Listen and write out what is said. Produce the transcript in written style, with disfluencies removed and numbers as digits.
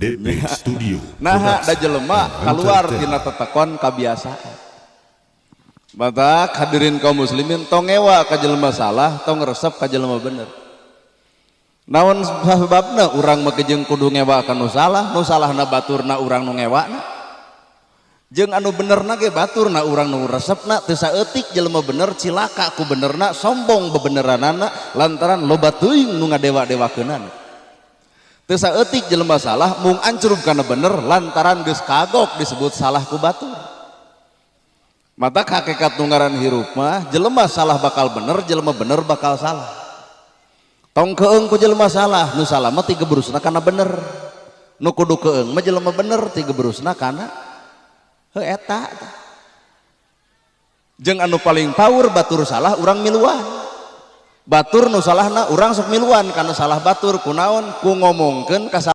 DP Studio. Nah, da Production jelema and keluar Entertainment. Tina tetekon kabiasaan. Mata hadirin kaum muslimin, tong ngewa ka jelema salah, tong resep ka jelema bener. Naon sababna urang mah jeung kudu ngewa ka nu salah, nu salahna baturna urang nu ngewana? Jeung anu benerna ge baturna urang nu resepna. Teu saeutik jelema bener cilaka ku benerna, sombong bebeneranana lantaran loba teuing nu ngadewa-dewakeunana. Teu saeutik jelema salah mung ancrub kana bener lantaran geus kagok disebut salah ku batur. Mata hakikat nu ngaran hirup mah jelema salah bakal bener, jelema bener bakal salah. Tong keeng ku jelema salah, nu salah mah tigebrusna kana bener. Nu kudu keeng mah jelema bener tigebrusna kana heuh eta. Jeung anu paling power, batur salah urang miluan. Batur nu salahna urang sok miluan kana salah batur. Kunaon? Ku ngomongkeun ka